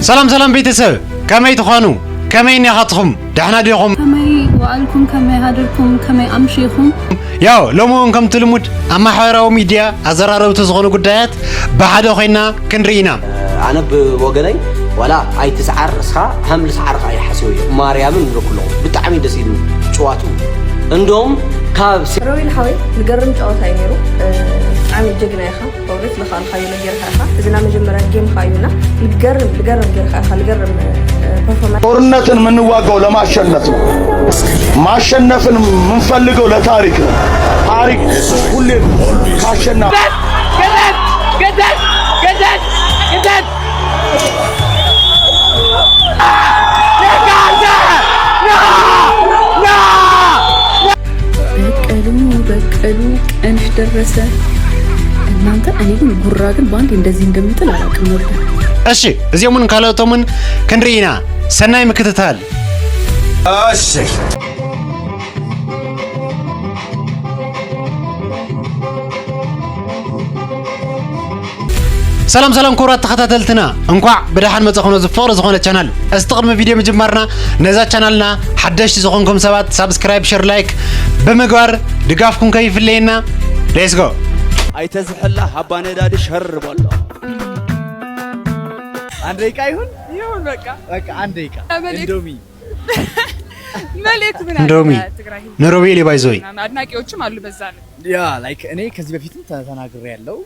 ሰላም ሰላም ቤተሰብ፣ ከመይ ትኾኑ? ከመይ እኒኻትኹም? ደሕና ዲኹም? ከመይ ወዓልኩም? ከመይ ሃደርኩም? ከመይ ኣምሺኹም? ያው ሎሚ እውን ከምቲ ልሙድ ኣብ ማሕበራዊ ሚድያ ኣዘራረብቲ ዝኾኑ ጉዳያት ብሓደ ኮይና ክንርኢ ኢና። ኣነ ብወገነይ ዋላ ኣይትስዓር እስኻ ሃም ልስዓር ኸዓ ይሓስዮ እየ ማርያምን ንረኩሎ ብጣዕሚ ደስ ኢሉኒ ጭዋቱ እንዶም ካብ ሮቤል ሓወይ ዝገርም ጨዋታ እዩ ነይሩ። ብጣዕሚ ጀግና ኢኻ። በእውነት ዝኸኣልካዮ ነገር ኢኻ። እዚ ናይ መጀመርያ ጌምካ እዩና። ልገርም ልገርም ጌርካ ኢኻ። ልገርም ፐርፎርማንስ። ጦርነትን የምንዋጋው ለማሸነፍ ነው። ማሸነፍን የምንፈልገው ለታሪክ ነው። ታሪክ ሁሌም ካሸነፍ። በቀሉ በቀሉ ቀንሽ ደረሰ። እናንተ እኔ ግን ጉራ ግን በአንዴ እንደዚህ እንደሚጥል አላውቅም ነበር። እሺ፣ እዚኦምን ካልኦቶምን ክንርኢ ኢና። ሰናይ ምክትታል። እሺ። ሰላም ሰላም ክቡራት ተኸታተልትና፣ እንኳዕ ብደሓን መጻኹም ነዚ ፍቕሪ ዝኾነ ቻናል። እስቲ ቅድሚ ቪድዮ ምጅማርና ነዛ ቻናልና ሓደሽቲ ዝኾንኩም ሰባት ሳብስክራይብ፣ ሸር፣ ላይክ ብምግባር ድጋፍኩም ከይፍለየና። Let's go። ኣይተዝሕላ ሃባ ነዳዲ ሸር በሎ። አንድ ደቂቃ ይሁን ይሁን በቃ በቃ አንድ ደቂቃ። እንዶሚ መልእክት ምን አለ? እንዶሚ ትግራይ ንሮቤል ባይዞይ ምናምን አድናቂዎችም አሉ። በዛ ላይ ያ ላይክ እኔ ከዚህ በፊትም ተናግሬ ያለው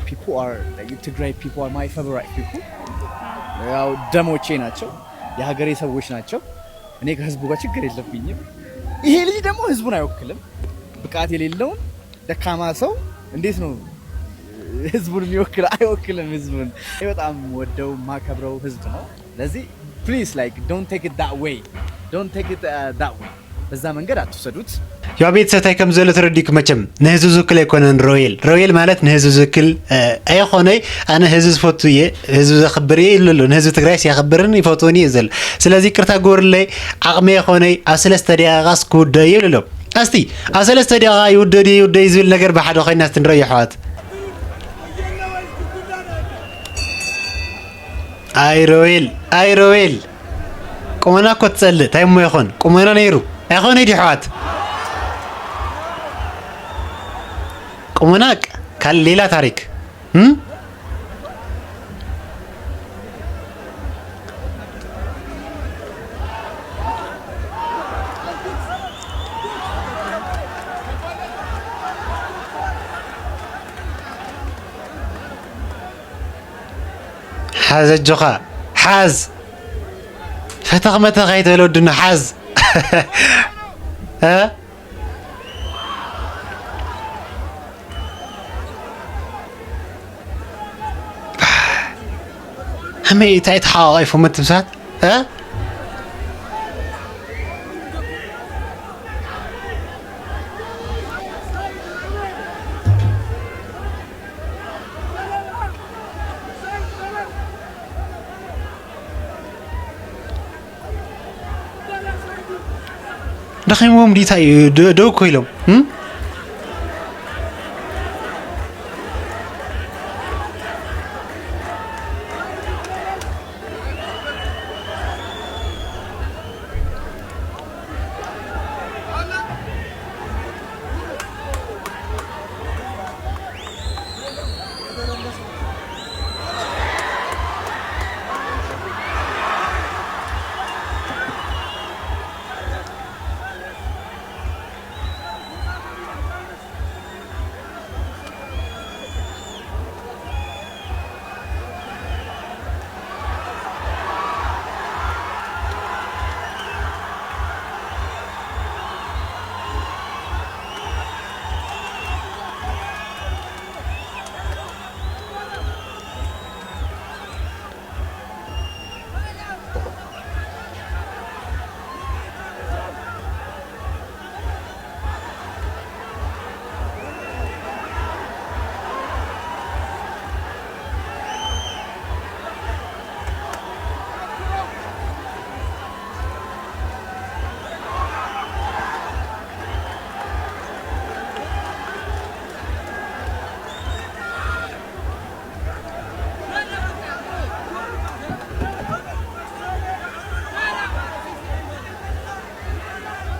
people are ትግራይ people are my favorite people። ያው ደሞቼ ናቸው፣ የሀገሬ ሰዎች ናቸው። እኔ ከህዝቡ ጋር ችግር የለብኝም። ይሄ ልጅ ደግሞ ህዝቡን አይወክልም። ብቃት የሌለውን ደካማ ሰው እንዴት ነው ህዝቡን የሚወክል? አይወክልም ህዝቡን። እኔ በጣም ወደው ማከብረው ህዝብ ነው። ስለዚህ please like don't take it that way, don't take it that way። በዛ መንገድ አትውሰዱት። ያው ቤተሰብ ታይ ከም ዘሎ ተረዲኩ መቸም ንህዝቢ ዝውክል ኣይኮነን ሮቤል። ሮቤል ማለት ንህዝቢ ዝውክል ኣይኾነይ። ኣነ ህዝቢ ዝፈቱ እየ፣ ህዝቢ ዘኽብር እየ ይሉ ኣሎ። ንህዝቢ ትግራይስ የኽብርን ይፈትውን እየ ዘሎ። ስለዚ ይቅርታ ግበሩለይ። ዓቕሚ ኣይኾነይ። ኣብ ሰለስተ ደቂቃስ ክውደእ እዩ ይብሉ ኣሎ። እስቲ ኣብ ሰለስተ ደቂቃ ይውደድ እዩ ይውደድ እዩ ዝብል ነገር ብሓደ ኮይና እስቲ ንረዮ ኣሕዋት። ኣይ ሮቤል ኣይ ሮቤል። ቁመና እኮ ትጸልእ ታይ እሞ ይኾን ቁመና ነይሩ ኣይኾነ ድዩ ኣሕዋት? ቁመና ካል ሌላ ታሪክ። ሓዝ ኣጆኻ ሓዝ። ፈተኽ መተኽ ኣይትበል ወድና ሓዝ። ከመይ እንታይ ተሓቋቒፎም እቲ ምሳት? ደኺምዎም ዲታ እዩ ደው እኮ ኢሎም።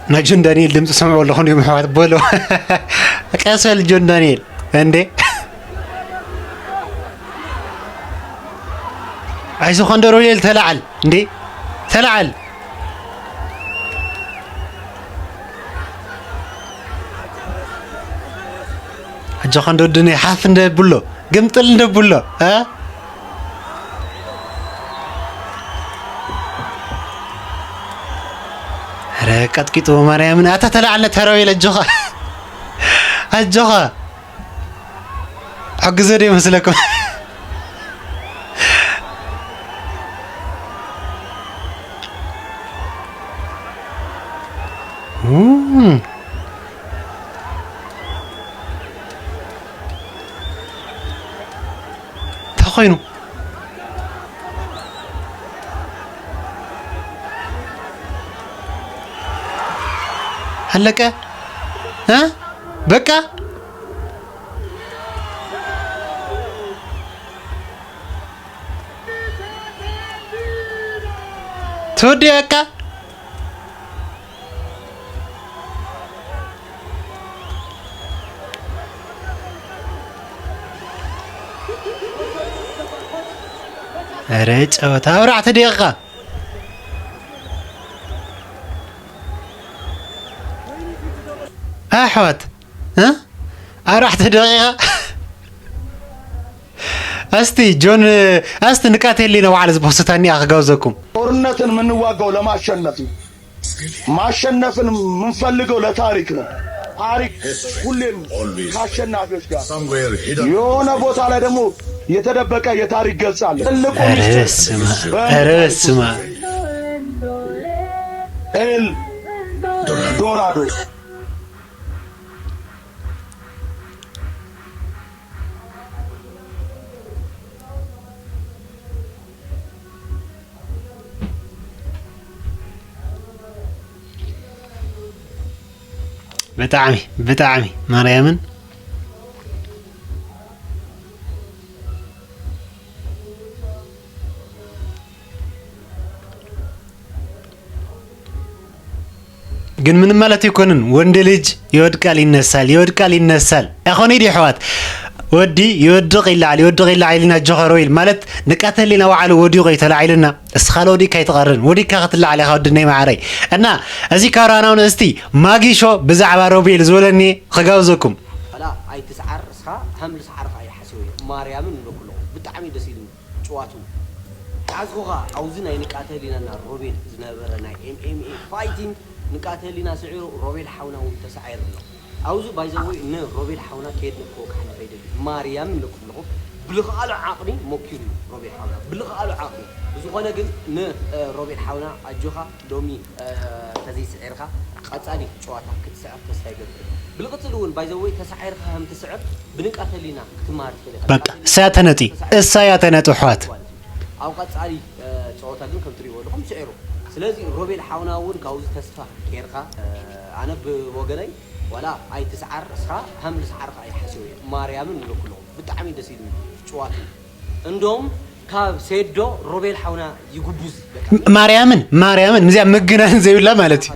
ናይ ጆን ዳንኤል ድምፂ ሰምዑ ኣለኹ እንዲሁም ኣሕዋት በሎ። ቀስ በል ጆን ዳንኤል። እንዴ ኣይዞኻ እንዶ ሮቤል ተላዓል እንዴ ተላዓል። ኣጆኻ እንዶ ድነ ሓፍ እንደ ብሎ ግምጥል እንደ ብሎ እ ኧረ ቀጥቂጥዎ ማርያምን ኣታ ተላዓልነ ተራዊል ኣጆኻ ኣጆኻ ሕግዞ ዶ ይመስለኩም? እም። እንታይ ኮይኑ? ኣለቀ? እ? በቃ? ተወዲኡ በቃ? ኧረ ጨወታ ኣርባዕተ ደቂቓ። ኣሕዋት፣ እ? ኣርባዕተ ደቂቓ። እስቲ ጆን፣ እስቲ ንቃተሊ ነው ባዕል ዝፖስታኒ ኣኽጋብዘኩም። ጦርነትን የምንዋጋው ለማሸነፍ ነው። ማሸነፍን የምንፈልገው ለታሪክ ነው። ታሪክ ሁሌም ከአሸናፊዎች ጋር። የሆነ ቦታ ላይ ደግሞ የተደበቀ የታሪክ ገጽ አለ። ትልቁ ኧረ ሚስጥር በስመ አብ፣ ኧረ በስመ አብ። ኤል ዶራዶ። ብጣዕሚ፣ ብጣዕሚ ማርያምን። ግን ምንም ማለት ኣይኮንን። ወንድ ልጅ ይወድቃል ይነሳል፣ ይወድቃል ይነሳል። ኣይኮነይ ድዩ ኣሕዋት? ወዲ ይወድቕ ይለዓል፣ ይወድቕ ይለዓል ኢልና ጆኸር ኦይል ማለት ንቃተል ኢና። ባዕሉ ወዲቑ እዩ ተላዒሉና። እስኻ ለወዲቕካ ኣይትቐርን፣ ወዲቕካ ክትለዓል ኢኻ ወድነይ መዓረይ። እና እዚ ካብ ራናው ንእስቲ ማጊሾ ብዛዕባ ሮቤል ዝበለኒ ክጋብዘኩም። ዋላ ኣይትስዓር እስኻ ሃምሊ ሰዓርኻ ኣይሓስዮ እየ። ማርያምን ንብለኩ ኣለኹ። ብጣዕሚ ደስ ኢሉኒ። ጭዋቱ። ሓዝኹኻ፣ ኣብዚ ናይ ንቃተሊናና ሮቤል ዝነበረ ናይ ኤም ኤም ኤ ፋይቲንግ ንቃተሊና ስዒሩ ሮቤል ሓውና እውን ተሳዒሩ ኣሎ። ኣብዚ ባይዘወይ ንሮቤል ሓውና ከየድነቅዎ ክሓልፍ ኣይደሊ። ማርያም ንብለኩም ኣለኹ። ብልኽኣሉ ዓቕሚ ሞኪሩ እዩ ሮቤል ሓውና። ብልኽኣሉ ዓቕሚ። ብዝኾነ ግን ን፣ እ፣ ሮቤል ሓውና ኣጆኻ ሎሚ፣ እ፣ ተዘይስዒርካ ቀጻሊ ጨዋታ ክትስዕር ተስፋ ይገብር። ብልቕጽል እውን ባይዘወይ ተሳዒርካ ከም ትስዕር ብንቃተሊና ክትመሃር ትኽእል ኢኻ። በቃ፣ እሳ ተነጢ፣ እሳ እያ ተነጢ፣ ኣሕዋት። ኣብ ቀጻሊ፣ እ፣ ጸወታ ግን ከም ትርእይዎ ኣለኹም ስዒሩ። ስለዚ ሮቤል ሓውና እውን ካብዚ ተስፋ ጌርካ፣ እ፣ ኣነ ብወገነይ ዋላ ኣይትስዓር እስኻ ሃምሊ ሰዓርካ ኣይሓስዮ እየ። ማርያምን ንብለኩ ኣለኹ። ብጣዕሚ ደስ ኢሉ ጭዋቱ። እንዶም ካብ ሴዶ ሮቤል ሓውና ይጉቡዝ። በቃ። ም-፣ ማርያምን፣ ማርያምን፣ ምስያ ምግናን ዘይብላ ማለት እዩ።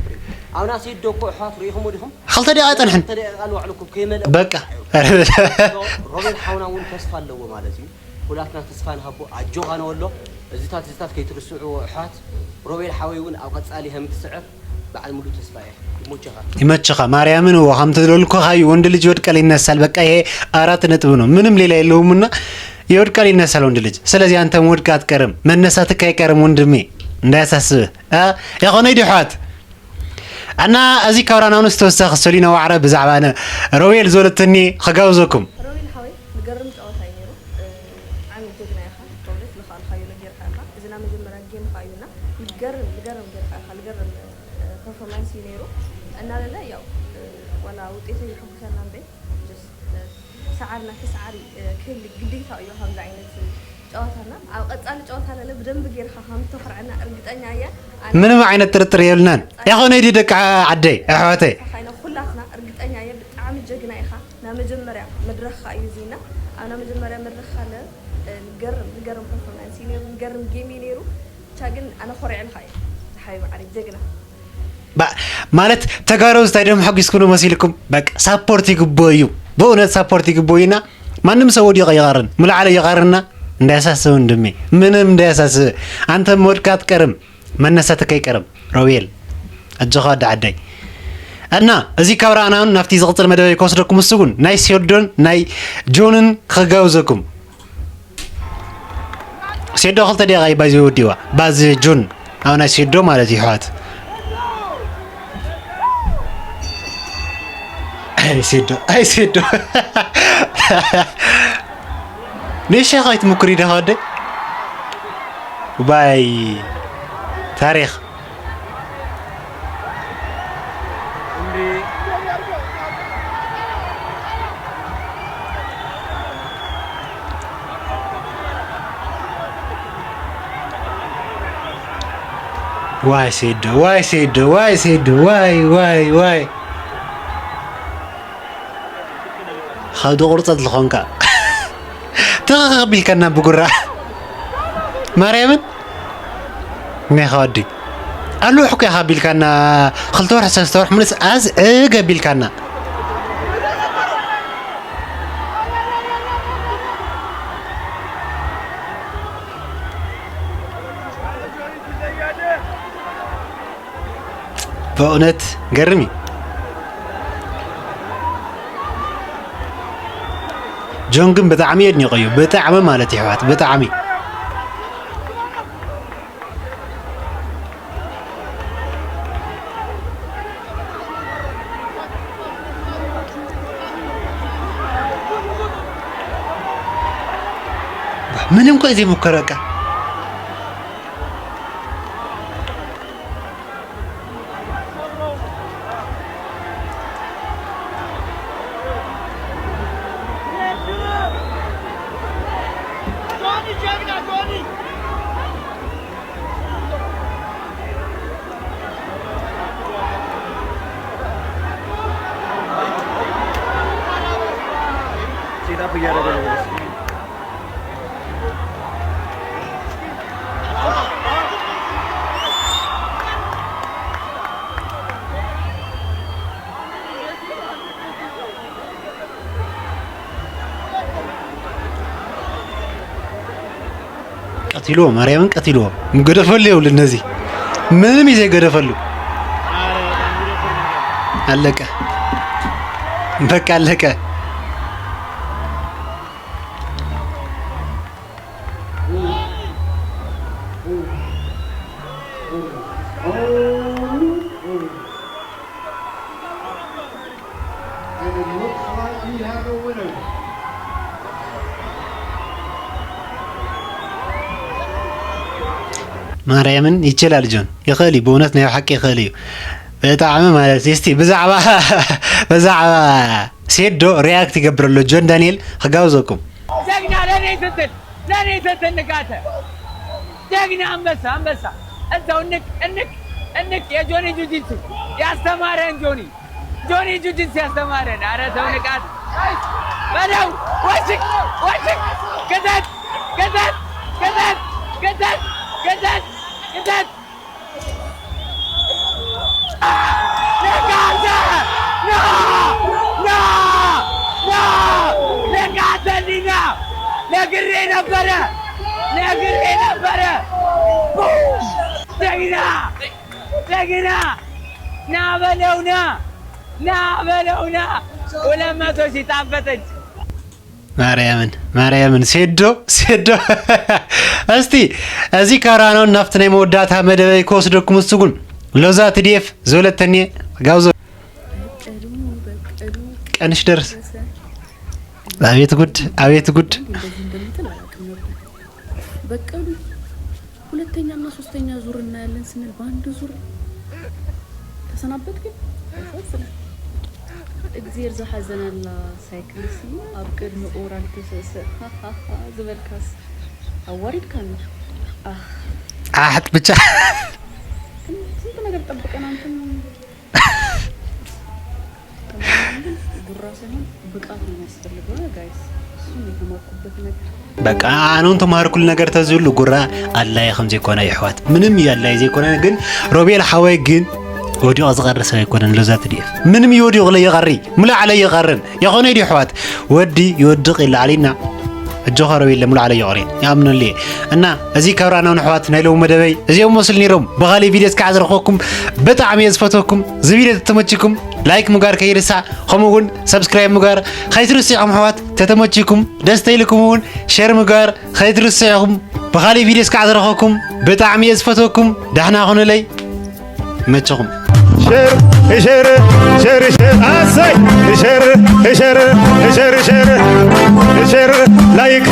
ኣብና ሴዶ እኮ ኣሕዋት ርኢኹሞ ዲኹም? ክልተ ደቂቃ ኣይጸንሐን። ክልተ ደቂቃ ንባዕሉ እኮ ከይመልአ በቃ። ሮቤል ሓውና እውን ተስፋ ኣለዎ ማለት እዩ። ኩላትና ተስፋ ንሃቦ፣ ኣጆኻ ንበሎ። እዚታት፣ እዚታት ከይትርስዕዎ ኣሕዋት። ሮቤል ሓወይ እውን ኣብ ቀጻሊ ከም ትስዕር በዓል ሙሉእ ተስፋ እየ። ይሞቸኻ። ይመችኻ። ማርያምን እዎ፣ ከም ትለልኩኻ እዩ፣ ወንድ ልጅ ይወድቃል ይነሳል። በቃ ይሄ አራት ነጥብ ነው። ምንም ሌላ የለውምና ይወድቃል ይነሳል ወንድ ልጅ። ስለዚህ አንተም ወድቀህ አትቀርም፣ መነሳትካ አይቀርም ወንድሜ፣ እንዳያሳስብህ። አ? ያኾነ ይዲ ኣሕዋት። እና እዚ ካብ ራናውን ዝተወሰኸ ሰሊና ዋዕረ ብዛዕባ ነ-፣ ሮቤል ዘሎትኒ ክጋብዘኩም። ሮቤል ሓወይ፣ ዝገርም ጨዋታ እዩ ነይሩ። እ፣ ብጣዕሚ ጀግና ኢኻ። በእውነት ዝኸኣልካዮ ነጊርካ ኢኻ። እዚ ናይ መጀመርያ ጌምካ እዩና። ዝገርም፣ ዝገርም ጌርካ ኢኻ። ዝገርም፣ እ፣ ፐርፎርማንስ እዩ ነይሩ። እናለለ ያው፣ እ፣ ዋላ ውጤቱ የሐጉሰና እምበይ፣ ጀስት፣ እ፣ ሰዓር ናቲ ሰዓር፣ እ፣ ክህሊ ግዴታ እዩ ከምዚ ዓይነት ጨዋታና። ኣብ ቀጻሊ ጨዋታ ለለ ብደንቢ ጌርካ ከም እተኹርዐና እርግጠኛ እየ። ኣነ ምንም ዓይነት ጥርጥር የብልናን። ቀጻሊ ያኾነ ይዲ ደቂ ዓደይ፣ ኣሕዋተይ። ካይነ ኩላትና እርግጠኛ እየ። ብጣዕሚ ጀግና ኢኻ። ናይ መጀመርያ መድረኽካ እዩ እዚና። ኣብ ናይ መጀመርያ መድረኽካ ለ፣ እ፣ ዝገርም፣ ዝገርም ፐርፎርማንስ እዩ ነይሩ፣ ዝገርም ጌም እዩ ነይሩ። ብቻ ግን ኣነ ኮሪዐልካ እየ። ዝሓወይ መዓረይ ጀግና። ባ- ማለት ተጋሩ እንታይ ደም ሓጊስኩም መሲልኩም? በቃ ሳፖርት ይግቦ እዩ። በእውነት ሳፖርት ይግቦ እዩና ማንም ሰው ወዲቀ ይቀርን ሙሉ ዓለ ይቀርና እንዳያሳስብ ወንድሜ፣ ምንም እንዳያሳስብ። አንተ መውደቅካ አትቀርም፣ መነሳትካ አይቀርም። ሮቤል፣ አጆኻ ወዲ ዓደይ። እና እዚ ካብ ረኣናን ናብቲ ዝቕጽል መደበይ ክወስደኩም፣ እሱ ግን ናይ ሴዶን ናይ ጆንን ክጋብዘኩም። ሴዶ ክልተ ደቂቃ እዩ ባዚ ወዲዋ። ባዚ ጁን ኣብ ናይ ሴዶ ማለት እዩ፣ ኣሕዋት። ኣይ ሴዶ፣ ኣይ ሴዶ። ንእሽተይ ከይትምኩሪ ዲኻ ወደይ? ባይ ታሪኽ። ዋይ ሴዶ፣ ዋይ ሴዶ፣ ዋይ ሴዶ፣ ዋይ፣ ዋይ፣ ዋይ። ኻብ ቁርጸት ዝኾንካ። ትኽኽ ቢልካና ብጉራ። ማርያምን፣ እኔኻ ወዲ። ኣለውሕ እኮ ኢኻ ቢልካና፣ ክልተ ወርሒ፣ ሰለስተ ወርሒ ሙሉእ ኣዝ እገ ቢልካና። በእውነት ገርም እዩ። ጆን ግን ብጣዕሚ የድንቆ እዩ። ብጣዕሚ ማለት እዩ፣ ኣሕዋት፣ ብጣዕሚ። ምንም እኮ ዘይሙከረ በቃ። ሴት አፕ እያደረገ ነው። ቀትልዎ፣ ማርያምን ቀትልዎ። ገደፈሉ የብሉ እነዚህ። ምንም ይዘ ገደፈሉ። አለቀ። በቃ አለቀ። And it looks like we have a winner. ማርያምን ይችላል ጆን፣ ይኽእል እዩ፣ ብእውነት ናይ ሓቂ ይኽእል እዩ። ብጣዕሚ ማለት እዩ። እስቲ ብዛዕባ፣ ብዛዕባ ሴዶ ሪያክት ይገብር ኣሎ ጆን ዳንኤል፣ ክጋብዘኩም። ጀግና ለኔ ስትል፣ ለኔ ስትል ንጋተ። ጀግና አንበሳ፣ አንበሳ። እዛው እንቅ፣ እንቅ፣ እንቅ። የጆኒ ጁጂትሱ ያስተማረን ጆኒ፣ ጆኒ ጁጂትሱ ያስተማረን። ኧረ ተው ንቃት በለው። ወሽክ፣ ወሽክ። ክተት፣ ክተት፣ ክተት፣ ክተት፣ ክተት፣ ክተት። ንቃተ! ና! ና! ና! ንቃተ ሊና! ነግሬ ነበረ! ነግሬ ነበረ! ቡም! ጀግና! ጀግና! ና በለው ና! ና በለው ና! ሁለት መቶ ሺህ ጣፈጠች! ማርያምን፣ ማርያምን፣ ሴዶ፣ ሴዶ። እስቲ እዚ ካራኖን ናብቲ ናይ መወዳእታ መደበይ ክወስደኩም፣ እሱ ግን ሎዛ ትድኤፍ ዝበለተኒ ጋብዞ። ቀንሽ ደርስ። አቤት ጉድ፣ አቤት ጉድ። እንደዚህ እንደምትል አላውቅም ነበር። በቀሉ ሁለተኛና ሶስተኛ ዙር እናያለን ስንል በአንድ ዙር ተሰናበትክን? ያሳዝናል። እግዜር ዝሓዘናላ ሳይክልሲ ኣብ ቅድሚ ኦራል ተሰሰ። ሃሃሃ ዝበልካስ ኣዋሪድካኒ። ኣህ። ኣሕጥ ብቻ። ግን ስንት ነገር ጠብቀን አንተም ጉራ ሳይሆን ብቃት ነው የሚያስፈልገው ጋይስ። እሱን የተማርኩበት ነገር። በቃ ኣነ እውን ተማሃርኩሉ ነገር ተዝህሉ ጉራ ኣድላይ ከም ዘይኮነ ይሕዋት፣ ምንም እዩ ኣድላይ ዘይኮነ። ግን ሮቤል ሓወይ ግን ወዲቑ ዝቐሪ ሰብ ኣይኮነን። ሎዛ ትድኤፍ ምንም ይወዲቑ ለይቐሪ፣ ሙሉእ ዓለ ይቐርን። የኾነ ድዩ ኣሕዋት? ወዲ ይወድቕ ይለዓል ኢና። እጆ ኸረው የለ፣ ሙሉእ ዓለ ይቐሪ። ይኣምነሉ እየ። እና እዚ ካብ ራእናውን ኣሕዋት ናይ ሎሚ መደበይ እዚኦም መስሉ ነይሮም። ብኻሊእ ቪድዮ እስካዕ ዝረኸብኩም ብጣዕሚ እየ ዝፈትወኩም። እዚ ቪድዮ ተተመችኩም ላይክ ምግባር ከይርሳዕ፣ ከምኡ እውን ሰብስክራይብ ምግባር ከይትርስዑ ኢኹም ኣሕዋት። ተተመችኩም ደስ ተይልኩም እውን ሸር ምግባር ከይትርስዑ ኢኹም። ብኻሊእ ቪድዮ እስካዕ ዝረኸብኩም ብጣዕሚ እየ ዝፈትወኩም። ዳሕና ኹኑለይ። ይመችኹም። ሸር ሸር ሸር ሸር ኣሰይ ሸር ሸር ሸር ሸር ሸር ላይክ